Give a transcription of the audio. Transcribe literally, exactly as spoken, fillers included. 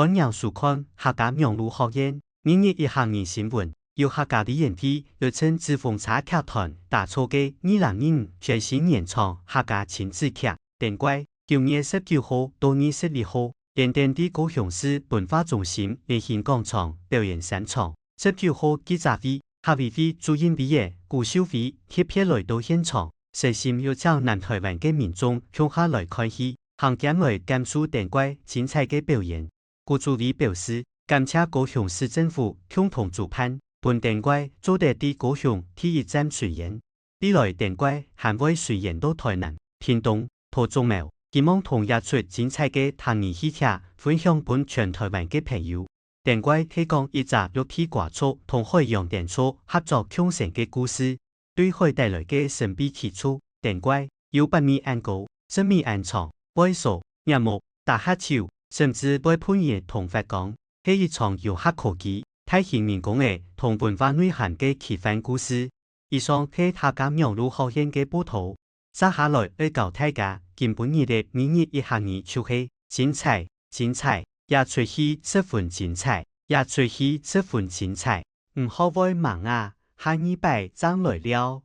歡迎收看客家網路學院每日一客語新聞，由客家委員會約成紙風車劇團打造个二零二五全新原創客家親子劇《頂怪》，九月十九號到二十一號，原定在高雄市文化中心微型廣場表演三場。十九號記者會，客委會主任委員古秀妃特別來到現場，誠心邀請南臺灣个民眾共下來看戲，行兼來感受《頂怪》精彩个表演。 古秀妃表示，感謝高雄市政府共同主辦，分《頂怪》做得在高雄第一站巡演。未來《頂怪》還會巡演到臺南、屏東、桃竹苗，希望同這齣精彩个客語戲劇分享分全臺灣个朋友。《頂怪》係講一隻陸地瓜族同海洋燈座合作共生个故事。 對海底來个神祕奇族，頂怪，有八米恁高、十米恁長，會挲、捏目、打哈啾，甚至會噴煙同發光，係一場有客科技、大型民工仔同文化內涵个奇幻故事。以上係客家網路學院个報導。接下來愛教大家今晡日个每日一客語就係：精彩，精彩，這齣戲十分精彩，這齣戲十分精彩。毋好會盲啊，下二擺正來尞。